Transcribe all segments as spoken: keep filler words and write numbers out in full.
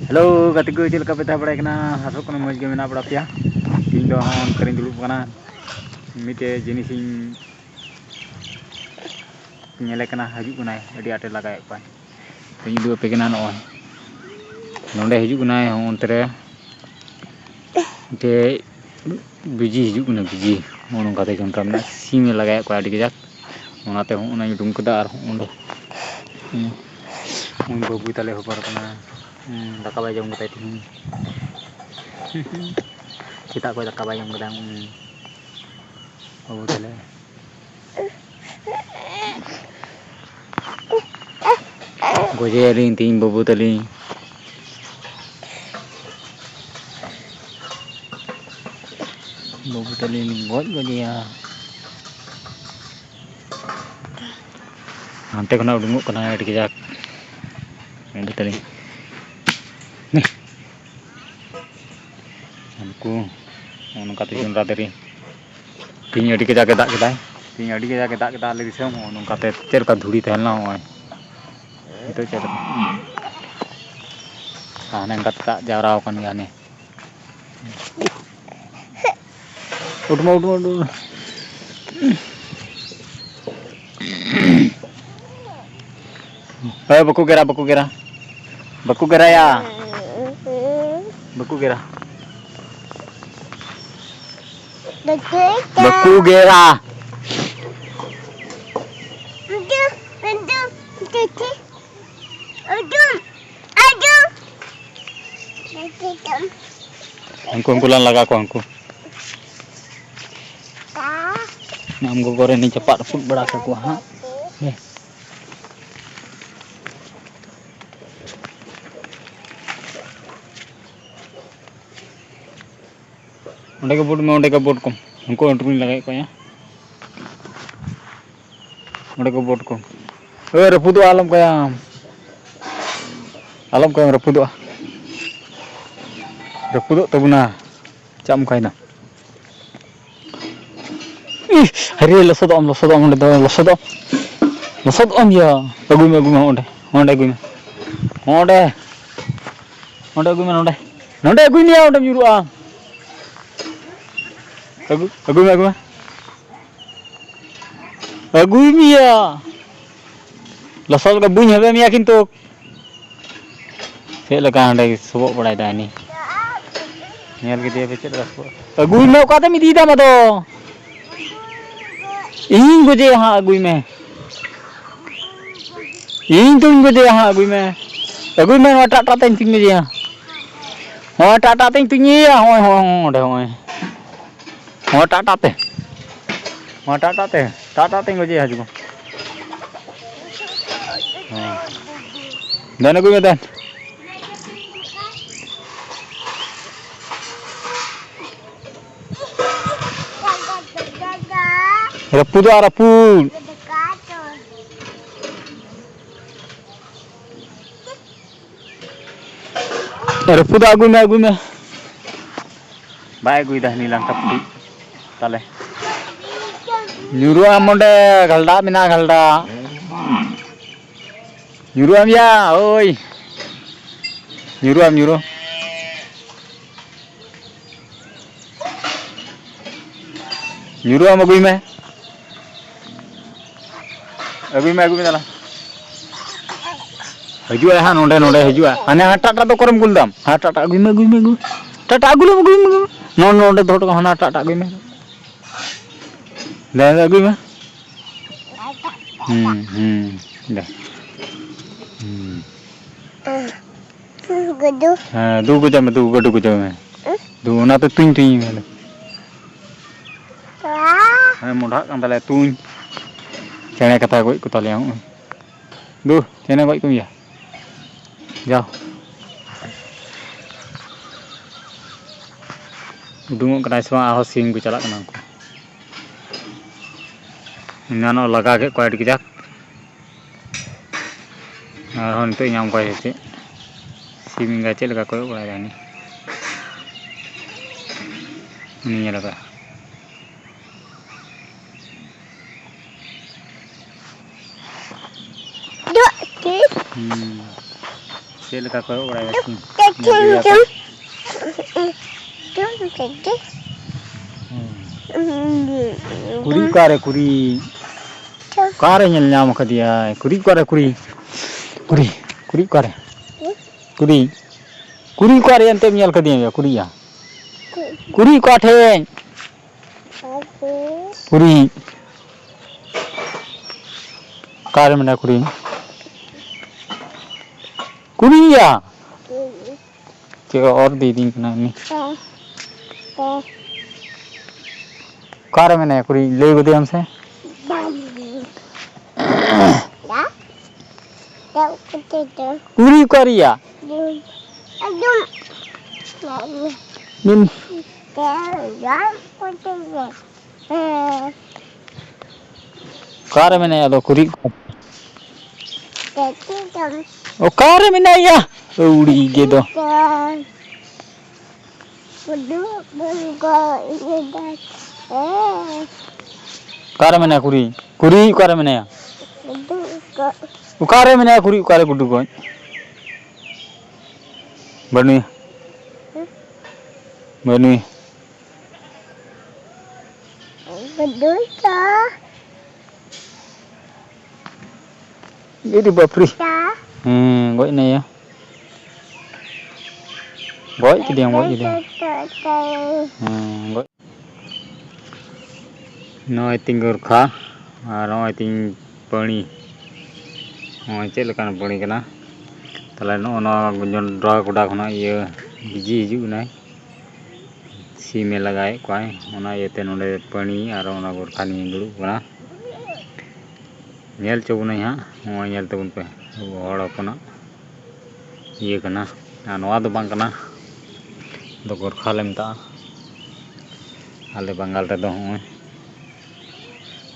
Hello ᱜᱟᱛᱮ ᱠᱚ, ᱪᱮᱫ ᱞᱮᱠᱟ ᱯᱮ ᱛᱟᱦᱮᱸ ᱵᱟᱲᱟᱭ ᱠᱟᱱᱟ? ᱟᱥᱚᱜ ᱠᱟᱱᱟ ᱢᱚᱡᱽ ᱜᱮ ᱢᱮᱱᱟᱜ ᱵᱟᱲᱟ ᱯᱮᱭᱟ᱾ ᱤᱧ ᱫᱚ ᱦᱚᱸ ᱚᱱᱛᱮ ᱨᱤᱧ ᱫᱩᱲᱩᱵ ᱠᱟᱱᱟ, ᱢᱤᱫᱴᱮᱡ ᱡᱤᱱᱤᱥ ᱤᱧ ᱧᱮᱞᱮ ᱠᱟᱱᱟ, ᱦᱤᱡᱩᱜ ᱠᱟᱱᱟᱭ, ᱟᱹᱰᱤ ᱟᱸᱴᱮ ᱞᱟᱜᱟᱭᱮᱫ ᱠᱚᱣᱟᱭ᱾ ᱛᱚᱧ ᱩᱫᱩᱜ ᱟᱯᱮ ᱠᱟᱱᱟ, ᱱᱚᱜᱼᱚᱭ ᱱᱚᱸᱰᱮ ᱦᱤᱡᱩᱜ ᱠᱟᱱᱟᱭ, ᱦᱚᱸ ᱚᱱᱛᱮ ᱨᱮ ᱢᱤᱫᱴᱮᱡ ᱵᱤᱡᱤ ᱦᱤᱡᱩᱜ ᱠᱟᱱᱟ, ᱵᱤᱡᱤ᱾ ᱱᱚᱜᱼᱚ ᱱᱚᱝᱠᱟᱛᱮ ᱡᱚᱱᱰᱨᱟ ᱢᱮᱱᱟᱜᱼᱟ, ᱥᱤᱢᱮ ᱞᱟᱜᱟᱭᱮᱫ ᱠᱚᱣᱟ ᱟᱹᱰᱤ ᱠᱟᱡᱟᱠ᱾ ᱚᱱᱟᱛᱮ ᱦᱚᱸᱜᱼᱚᱭ ᱩᱰᱩᱝ ᱠᱮᱫᱟ᱾ ᱟᱨ ᱦᱚᱸᱜᱼᱚᱭ ᱵᱟᱹᱵᱩ ᱛᱟᱞᱮ ᱦᱚᱵᱚᱨ ᱠᱟᱱᱟ, ᱦᱩᱸ, ᱫᱟᱠᱟ ᱵᱟᱭ ᱡᱚᱢ ᱠᱟᱫᱟᱭ ᱛᱤᱦᱤᱧ᱾ ᱥᱮᱛᱟᱜ ᱠᱷᱚᱱ ᱫᱟᱠᱟ ᱵᱟᱭ ᱡᱚᱢ ᱠᱟᱫᱟ, ᱦᱩᱸ, ᱵᱟᱹᱵᱩ ᱛᱟᱞᱮ᱾ ᱜᱚᱡᱮᱭᱟᱞᱤᱧ ᱛᱤᱦᱤᱧ ᱵᱟᱹᱵᱩ ᱛᱟᱹᱞᱤᱧ᱾ ᱵᱟᱹᱵᱩ ᱛᱟᱹᱞᱤᱧ ᱞᱤᱧ ᱜᱚᱡ ᱜᱚᱡᱮᱭᱟ᱾ ᱦᱟᱱᱛᱮ ᱠᱷᱚᱱᱟᱜ ᱩᱰᱩᱝᱚᱜ ᱠᱟᱱᱟᱭ ᱟᱹᱰᱤ ᱠᱟᱡᱟᱠ᱾ ᱵᱟᱹᱵᱩ ᱛᱟᱹᱞᱤᱧ᱾ ᱩᱱᱠᱩ ᱱᱚᱜᱼᱚ ᱱᱚᱝᱠᱟᱛᱮ ᱡᱚᱱᱰᱨᱟ ᱫᱟᱨᱮ᱾ ᱛᱮᱦᱮᱧ ᱟᱹᱰᱤ ᱠᱟᱡᱟᱠ ᱮ ᱫᱟᱜ ᱠᱮᱫᱟᱭ᱾ ᱛᱮᱦᱮᱧ ᱟᱹᱰᱤ ᱠᱟᱡᱟᱠ ᱮ ᱫᱟᱜ ᱠᱮᱫᱟ ᱟᱞᱮ ᱫᱤᱥᱚᱢ᱾ ᱱᱚᱜᱼᱚ ᱱᱚᱝᱠᱟᱛᱮ ᱪᱮᱫ ᱞᱮᱠᱟ ᱫᱷᱩᱲᱤ ᱛᱟᱦᱮᱸ ᱞᱮᱱᱟ, ᱱᱚᱜᱼᱚᱭ ᱱᱤᱛᱚᱜ ᱪᱮᱫ ᱞᱮᱠᱟ᱾ ᱟᱨ ᱦᱟᱱᱮ ᱚᱱᱠᱟᱛᱮ ᱫᱟᱜ ᱡᱟᱣᱨᱟ ᱟᱠᱟᱱ ᱜᱮᱭᱟ ᱦᱟᱱᱮ᱾ ᱩᱰᱩᱠ ᱢᱮ, ᱩᱰᱩᱠ ᱢᱮ, ᱩᱰᱩᱠ ᱢᱮ᱾ ᱦᱳᱭ, ᱵᱟᱠᱚ ᱜᱮᱨᱟ, ᱵᱟᱠᱚ ᱜᱮᱨᱟ᱾ ᱵᱟᱠᱚ ᱜᱮᱨᱟᱭᱟ᱾ ᱵᱟᱠᱚ ᱜᱮᱨᱟ᱾ ᱵᱟᱠᱚ ᱜᱮᱨᱟ᱾ ᱩᱰᱩᱠ, ᱩᱰᱩᱠ, ᱩᱰᱩᱠ᱾ ᱩᱰᱩᱠ᱾ ᱩᱱᱠᱩ, ᱩᱱᱠᱩ ᱞᱟᱝ ᱞᱟᱜᱟ ᱠᱚᱣᱟ, ᱩᱱᱠᱩ᱾ ᱟᱢ ᱜᱚᱜᱚ ᱨᱮᱱᱤᱧ ᱪᱟᱯᱟᱫ ᱨᱟᱹᱯᱩᱫ ᱵᱟᱲᱟ ᱠᱟᱠᱚᱣᱟ ᱦᱟᱸᱜ᱾ ᱦᱮᱸ᱾ ᱚᱸᱰᱮ ᱜᱮ ᱵᱳᱴ ᱢᱮ, ᱚᱸᱰᱮ ᱜᱮ ᱵᱳᱴ ᱠᱚᱢ᱾ ᱩᱱᱠᱩ ᱟᱹᱰᱤ ᱞᱟᱜᱟᱭᱮᱫ ᱠᱚᱣᱟ ᱭᱟ᱾ ᱚᱸᱰᱮ ᱠᱚ ᱵᱳᱴ ᱠᱚ᱾ ᱳᱭ, ᱨᱟᱹᱯᱩᱫᱚᱜᱼᱟ, ᱟᱞᱚᱢ ᱠᱟᱭᱟᱢ᱾ ᱟᱞᱚᱢ ᱠᱟᱭᱟᱢ, ᱨᱟᱹᱯᱩᱫᱚᱜᱼᱟ᱾ ᱨᱟᱹᱯᱩᱫᱚᱜ ᱛᱟᱵᱚᱱᱟ᱾ ᱪᱟᱜ ᱮᱢ ᱠᱟᱭᱫᱟ? ᱤᱦ, ᱦᱟᱭᱨᱮ, ᱞᱚᱥᱚᱫᱚᱜ ᱟᱢ, ᱞᱚᱥᱚᱫᱚᱜ ᱟᱢ, ᱚᱸᱰᱮ ᱫᱚ ᱞᱚᱥᱚᱫᱚᱜ ᱟᱢ᱾ ᱞᱚᱥᱚᱫᱚᱜ ᱟᱢ ᱭᱟ᱾ ᱟᱹᱜᱩᱭ ᱢᱮ, ᱟᱹᱜᱩᱭ ᱢᱮ, ᱚᱸᱰᱮ, ᱚᱸᱰᱮ ᱟᱹᱜᱩᱭ ᱢᱮ᱾ ᱚᱸᱰᱮ᱾ ᱱᱚᱸᱰᱮ ᱟᱹᱜᱩᱭ ᱢᱮ, ᱱᱚᱸᱰᱮ᱾ ᱱᱚᱸᱰᱮ ᱟᱹᱜᱩᱭ ᱢᱮᱭᱟ, ᱚᱸᱰᱮᱢ ᱧᱩᱨᱩᱜᱼᱟ᱾ ᱟᱹᱜᱩ, ᱟᱹᱜᱩᱭ ᱢᱮ, ᱟᱹᱜᱩᱭ ᱢᱮ᱾ ᱟᱹᱜᱩᱭ ᱢᱮᱭᱟ᱾ ᱞᱚᱥᱚᱫ ᱨᱮ ᱵᱟᱹᱧ ᱦᱮᱵᱮ ᱢᱮᱭᱟ ᱠᱤᱱᱛᱩ᱾ ᱪᱮᱫ ᱞᱮᱠᱟ ᱦᱟᱸᱰᱮ ᱥᱚᱵᱚᱜ ᱵᱟᱲᱟᱭ ᱫᱟ ᱩᱱᱤ? ᱧᱮᱞ ᱠᱮᱫᱮᱭᱟ ᱯᱮ ᱪᱮᱫ ᱞᱮᱠᱟ ᱥᱚᱵᱚᱜ? ᱟᱹᱜᱩᱭ ᱢᱮ, ᱚᱠᱟᱛᱮᱢ ᱤᱫᱤᱭᱮᱫᱟ ᱟᱢ ᱫᱚ? ᱤᱧ ᱜᱚᱡᱮᱭᱟ ᱦᱟᱸᱜ, ᱟᱹᱜᱩᱭ ᱢᱮ᱾ ᱤᱧ ᱛᱩᱧ ᱜᱚᱡᱮᱭᱟ ᱦᱟᱸᱜ, ᱟᱹᱜᱩᱭ ᱢᱮ᱾ ᱟᱹᱜᱩᱭ ᱢᱮ, ᱱᱚᱣᱟ ᱴᱟᱜ ᱴᱟᱜ ᱛᱮᱧ ᱛᱩᱧ ᱜᱚᱡᱮᱭᱟ᱾ ᱱᱚᱣᱟ ᱴᱟᱜ ᱴᱟᱜ ᱛᱮᱧ ᱛᱩᱧᱮᱭᱟ, ᱦᱚᱸᱜᱼᱚᱭ, ᱦᱚᱸᱜᱼᱚᱭ, ᱦᱚᱸᱜᱼᱚᱭ, ᱚᱸᱰᱮ, ᱦᱚᱸᱜᱼᱚᱭ᱾ ᱦᱚᱸ, ᱴᱟᱜ ᱴᱟᱜ ᱛᱮ᱾ ᱦᱚᱸ, ᱴᱟᱜ ᱴᱟᱜ ᱛᱮ᱾ ᱴᱟᱜ ᱴᱟᱜ ᱛᱮᱧ ᱜᱚᱡᱮᱭᱟ, ᱦᱤᱡᱩᱜ ᱢᱮ᱾ ᱦᱚᱸ᱾ ᱫᱮᱱ ᱟᱹᱜᱩᱭ ᱢᱮ, ᱫᱮᱱ᱾ ᱨᱟᱹᱯᱩᱫᱚᱜᱼᱟ, ᱨᱟᱹᱯᱩᱫ᱾ ᱨᱟᱹᱯᱩᱫᱚᱜᱼᱟ, ᱟᱹᱜᱩᱭ ᱢᱮ, ᱟᱹᱜᱩᱭ ᱢᱮ᱾ ᱵᱟᱭ ᱟᱹᱜᱩᱭᱮᱫᱟ, ᱦᱟᱹᱱᱤ ᱞᱟᱝᱠᱟ ᱯᱩᱴᱤ᱾ ᱛᱟᱞᱮ᱾ ᱧᱩᱨᱩᱜ ᱟᱢ ᱚᱸᱰᱮ, ᱜᱷᱟᱞᱰᱟ ᱢᱮᱱᱟᱜᱼᱟ, ᱜᱷᱟᱞᱰᱟ᱾ ᱧᱩᱨᱩᱜ ᱟᱢ ᱭᱟ, ᱳᱭ᱾ ᱧᱩᱨᱩᱜ ᱟᱢ, ᱧᱩᱨᱩ᱾ ᱧᱩᱨᱩᱜ ᱟᱢ, ᱟᱹᱜᱩᱭ ᱢᱮ᱾ ᱟᱹᱜᱩᱭ ᱢᱮ, ᱟᱹᱜᱩᱭ ᱢᱮ, ᱫᱮᱞᱟ᱾ ᱦᱤᱡᱩᱜᱼᱟᱭ ᱦᱟᱸᱜ, ᱱᱚᱸᱰᱮ, ᱱᱚᱸᱰᱮ ᱦᱤᱡᱩᱜᱼᱟ᱾ ᱦᱟᱱᱮ ᱦᱟᱴᱟᱜ ᱴᱟᱜ ᱫᱚ ᱚᱠᱟᱨᱮᱢ ᱠᱩᱞ ᱫᱟᱢ? ᱦᱟᱴᱟᱜ ᱴᱟᱜ ᱟᱹᱜᱩᱭ ᱢᱮ, ᱟᱹᱜᱩᱭ ᱢᱮ, ᱟᱹᱜᱩᱭ ᱢᱮ᱾ ᱦᱟᱴᱟᱜ ᱴᱟᱜ ᱟᱹᱜᱩ ᱞᱮᱢ, ᱟᱹᱜᱩᱭ ᱢᱮ, ᱟᱹᱜᱩᱭ ᱢᱮ᱾ ᱱᱚᱸᱰᱮ, ᱱᱚᱸᱰᱮ ᱫᱚᱦᱚ ᱦᱚᱴᱚ ᱠᱟᱜ, ᱦᱟᱱᱟ ᱦᱟᱴᱟᱜ ᱴᱟᱜ ᱟᱹᱜᱩᱭ ᱢᱮ᱾ ᱫᱮ, ᱫᱮ, ᱟᱹᱜᱩᱭ ᱢᱮ᱾ ᱦᱩᱸ, ᱦᱩᱸ, ᱫᱮ᱾ ᱦᱩᱸ᱾ ᱜᱩᱰᱩ᱾ ᱦᱮᱸ, ᱫᱩ ᱜᱚᱡᱟ ᱢᱮ, ᱫᱩ, ᱜᱩᱰᱩ ᱜᱚᱡᱟ ᱢᱮ᱾ ᱦᱩᱸ? ᱫᱩ, ᱚᱱᱟᱛᱮ ᱛᱩᱧ, ᱛᱩᱧ ᱢᱮ᱾ ᱣᱟ᱾ ᱦᱮᱸ, ᱢᱚᱰᱷᱟᱜ ᱠᱟᱱ ᱛᱟᱞᱮᱭᱟ ᱛᱩᱧ᱾ ᱪᱮᱬᱮ ᱠᱟᱛᱷᱟ ᱜᱚᱡ ᱠᱚ ᱛᱟᱞᱮᱭᱟ, ᱦᱚᱸᱜᱼᱚᱭ᱾ ᱫᱩ, ᱪᱮᱬᱮ ᱜᱚᱡ ᱠᱚᱢ ᱭᱟ᱾ ᱡᱟᱣ᱾ ᱩᱰᱩᱝᱚᱜ ᱠᱟᱱᱟᱭ ᱥᱮ ᱵᱟᱝ, ᱟᱨᱦᱚᱸ ᱥᱤᱢ ᱠᱚ ᱪᱟᱞᱟᱜ ᱠᱟᱱᱟ ᱩᱱᱠᱩ᱾ ᱮᱱᱟᱱᱚᱜ ᱞᱟᱜᱟ ᱠᱮᱫ ᱠᱚᱣᱟ ᱟᱹᱰᱤ ᱠᱟᱡᱟᱠ᱾ ᱟᱨᱦᱚᱸ ᱱᱤᱛᱚᱜ ᱧᱟᱢ ᱠᱚᱣᱟᱭ ᱥᱮ ᱪᱮᱫ? ᱥᱤᱢ ᱮᱸᱜᱟ ᱪᱮᱫ ᱞᱮᱠᱟ ᱠᱚᱭᱚᱜ ᱵᱟᱲᱟᱭᱮᱫᱟ ᱦᱟᱹᱱᱤ? ᱩᱱᱤ ᱧᱮᱞ ᱟᱠᱟᱫ᱾ ᱦᱩᱸ᱾ ᱪᱮᱫ ᱞᱮᱠᱟ ᱠᱚᱭᱚᱜ ᱵᱟᱲᱟᱭ ᱫᱟ ᱥᱤᱢ? ᱧᱮᱞ ᱠᱮᱫᱮᱭᱟ ᱯᱮ? ᱦᱩᱸ᱾ ᱠᱩᱲᱤ ᱚᱠᱟᱨᱮ ᱠᱩᱲᱤ? ᱚᱠᱟᱨᱮ ᱧᱮᱞ ᱧᱟᱢ ᱠᱟᱫᱮᱭᱟᱭ? ᱠᱩᱲᱤ ᱚᱠᱟᱨᱮ ᱠᱩᱲᱤ? ᱠᱩᱲᱤ, ᱠᱩᱲᱤ ᱚᱠᱟᱨᱮ? ᱠᱩᱲᱤ, ᱠᱩᱲᱤ ᱚᱠᱟᱨᱮ ᱮᱱᱛᱮᱢ ᱧᱮᱞ ᱠᱟᱫᱮᱭᱟ ᱭᱟ ᱠᱩᱲᱤᱭᱟ? ᱠᱩᱲᱤ ᱚᱠᱟ ᱴᱷᱮᱱ? ᱠᱩᱲᱤ᱾ ᱚᱠᱟᱨᱮ ᱢᱮᱱᱟᱭᱟ ᱠᱩᱲᱤ? ᱠᱩᱲᱤᱭᱟ᱾ ᱪᱮᱫ ᱚᱨ ᱤᱫᱤᱭᱫᱤᱧ ᱠᱟᱱᱟ ᱩᱱᱤ? ᱚᱠᱟᱨᱮ ᱢᱮᱱᱟᱭᱟ ᱠᱩᱲᱤ? ᱞᱟᱹᱭ ᱜᱚᱫᱮᱭᱟᱢ ᱥᱮ᱾ ᱠᱩᱲᱤ ᱚᱠᱟᱨᱮᱭᱟ? ᱢᱤᱱ- ᱚᱠᱟᱨᱮ ᱢᱮᱱᱟᱭᱟ ᱟᱫᱚ ᱠᱩᱲᱤ? ᱚᱠᱟᱨᱮ ᱢᱮᱱᱟᱭᱟ? ᱟᱹᱣᱲᱤ ᱜᱮ ᱫᱚ᱾ ᱚᱠᱟᱨᱮ ᱢᱮᱱᱟᱭᱟ ᱠᱩᱲᱤ? ᱠᱩᱲᱤ ᱚᱠᱟᱨᱮ ᱢᱮᱱᱟᱭᱟ? ᱚᱠᱟᱨᱮ ᱢᱮᱱᱟᱭᱟ ᱠᱩᱲᱤ? ᱚᱠᱟᱨᱮ ᱜᱩᱰᱩ ᱜᱚᱡ? ᱵᱟᱹᱱᱩᱭᱟ᱾ ᱵᱟᱹᱱᱩᱭᱟ᱾ ᱜᱩᱰᱩ ᱫᱚ ᱤᱫᱤ ᱵᱟᱯᱨᱤ᱾ ᱦᱮᱸ, ᱜᱚᱡ ᱮᱱᱟᱭᱟ᱾ ᱜᱚᱡ ᱠᱮᱫᱮᱭᱟᱢ, ᱜᱚᱡ ᱠᱮᱫᱮᱭᱟᱢ᱾ ᱦᱮᱸ, ᱜᱚᱡ᱾ ᱱᱚᱜᱼᱚᱭ ᱛᱤᱧ ᱜᱚᱨᱠᱷᱟ ᱟᱨ ᱱᱚᱜᱼᱚᱭ ᱛᱤᱧ ᱯᱟᱹᱲᱤ᱾ ᱱᱚᱜᱼᱚᱭ ᱪᱮᱫ ᱞᱮᱠᱟᱱ ᱯᱟᱹᱲᱤ ᱠᱟᱱᱟ᱾ ᱛᱟᱦᱞᱮ ᱱᱚᱜᱼᱚ ᱱᱚᱣᱟ ᱡᱚᱱᱰᱨᱟ ᱜᱚᱰᱟ ᱠᱷᱚᱱᱟᱜ ᱤᱭᱟᱹ ᱵᱤᱡᱤ ᱦᱤᱡᱩᱜ ᱠᱟᱱᱟᱭ᱾ ᱥᱤᱢᱮ ᱞᱟᱜᱟᱭᱮᱫ ᱠᱚᱣᱟᱭ, ᱚᱱᱟ ᱤᱭᱟᱹᱛᱮ ᱱᱚᱰᱮ ᱯᱟᱹᱲᱤ ᱟᱨ ᱚᱱᱟ ᱜᱚᱨᱠᱷᱟ ᱱᱤᱭᱮ ᱫᱩᱲᱩᱵ ᱠᱟᱱᱟ᱾ ᱧᱮᱞ ᱦᱚᱪᱚ ᱵᱚᱱᱟᱹᱧ ᱦᱟᱸᱜ, ᱱᱚᱜᱼᱚᱭ ᱧᱮᱞ ᱛᱟᱵᱚᱱ ᱯᱮ, ᱟᱵᱚ ᱦᱚᱲ ᱦᱚᱯᱚᱱᱟᱜ ᱤᱭᱟᱹ ᱠᱟᱱᱟ᱾ ᱟᱨ ᱱᱚᱣᱟ ᱫᱚ ᱵᱟᱝ ᱠᱟᱱᱟ, ᱫᱚ ᱜᱚᱨᱠᱷᱟ ᱞᱮ ᱢᱮᱛᱟᱜᱼᱟ ᱟᱞᱮ ᱵᱟᱝᱜᱟᱞ ᱨᱮᱫᱚ᱾ ᱦᱚᱸᱜᱼᱚᱭ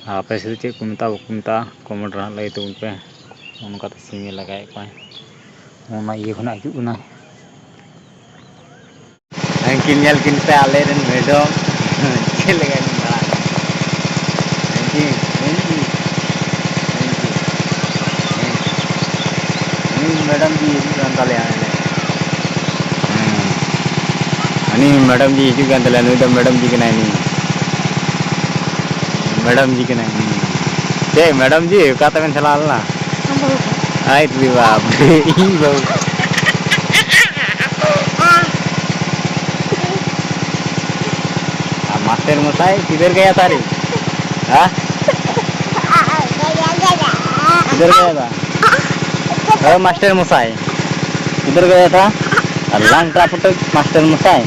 ᱟᱨ ᱟᱯᱮ ᱥᱮᱫ ᱪᱮᱫ ᱠᱚ ᱢᱮᱛᱟᱜᱼᱟ, ᱵᱟᱠᱚ ᱢᱮᱛᱟᱜᱼᱟ, ᱠᱚᱢᱮᱱᱴ ᱨᱮ ᱦᱟᱸᱜ ᱞᱟᱹᱭ ᱛᱟᱵᱚᱱ ᱯᱮ᱾ ᱱᱚᱜᱼᱚ ᱱᱚᱝᱠᱟᱛᱮ ᱥᱤᱢᱮ ᱞᱟᱜᱟᱭᱮᱫ ᱠᱚᱣᱟᱭ, ᱚᱱᱟ ᱤᱭᱟᱹ ᱠᱷᱚᱱᱟᱜ ᱦᱤᱡᱩᱜ ᱠᱟᱱᱟ᱾ ᱩᱱᱠᱤᱱ ᱧᱮᱞ ᱠᱤᱱ ᱯᱮ, ᱟᱞᱮ ᱨᱮᱱ ᱢᱮᱰᱚᱢ ᱪᱮᱫ ᱞᱮᱠᱟ ᱠᱤᱱ ᱫᱟᱬᱟᱱᱟ᱾ ᱩᱱᱠᱤᱱ, ᱩᱱᱠᱤᱱ, ᱩᱱᱠᱤᱱ, ᱩᱱᱠᱤᱱ᱾ ᱢᱮᱰᱟᱢ ᱡᱤ ᱦᱤᱡᱩᱜ ᱠᱟᱱ ᱛᱟᱞᱮᱭᱟ ᱱᱚᱰᱮ᱾ ᱦᱮᱸ᱾ ᱩᱱᱤ ᱢᱮᱰᱟᱢ ᱡᱤ ᱦᱤᱡᱩᱜ ᱠᱟᱱ ᱛᱟᱞᱮᱭᱟ, ᱱᱩᱭ ᱫᱚ ᱢᱮᱰᱟᱢ ᱡᱤ ᱠᱟᱱᱟᱭ, ᱱᱩᱭ ᱢᱮᱰᱟᱢ ᱡᱤ ᱠᱟᱱᱟᱭ᱾ ᱦᱮᱸ᱾ ᱪᱮᱫ ᱢᱮᱰᱟᱢ ᱡᱤ, ᱚᱠᱟ ᱛᱮᱵᱮᱱ ᱪᱟᱞᱟᱣ ᱞᱮᱱᱟ? ᱟᱢ ᱵᱟᱹᱦᱩ ᱠᱚ᱾ ᱟᱭ ᱨᱮ ᱵᱟᱯ ᱨᱮ, ᱤᱧ ᱵᱟᱹᱦᱩ᱾ ᱟᱨ ᱢᱟᱥᱴᱟᱨ ᱢᱚᱥᱟᱭ ᱠᱤᱫᱷᱟᱨ ᱜᱟᱭᱟ ᱛᱷᱟ ᱨᱮ? ᱦᱮᱸ? ᱠᱤᱫᱷᱟᱨ ᱜᱟᱭᱟ ᱛᱷᱟ? ᱦᱮᱸ, ᱢᱟᱥᱴᱟᱨ ᱢᱚᱥᱟᱭ᱾ ᱠᱤᱫᱷᱟᱨ ᱜᱟᱭᱟ ᱛᱷᱟ? ᱟᱨ ᱞᱟᱝ ᱴᱨᱟᱯᱩᱴᱩᱠ ᱢᱟᱥᱴᱟᱨ ᱢᱚᱥᱟᱭ᱾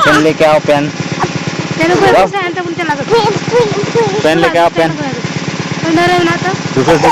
ᱯᱮᱱ ᱞᱮᱠᱮ ᱟᱣ ᱯᱮᱱ᱾ ᱪᱚᱞᱚ, ᱵᱟᱵᱟ᱾ ᱯᱚᱭᱥᱟ ᱟᱱᱛᱮ ᱵᱚᱱ ᱪᱟᱞᱟᱜ ᱠᱟᱱᱟ᱾ ᱯᱮᱱ ᱞᱮᱠᱮ ᱟᱣ ᱯᱮᱱ᱾ ᱚᱱᱟ ᱨᱮ ᱢᱮᱱᱟᱜ ᱛᱚ᱾ ᱫᱩᱥᱚ ᱥᱮ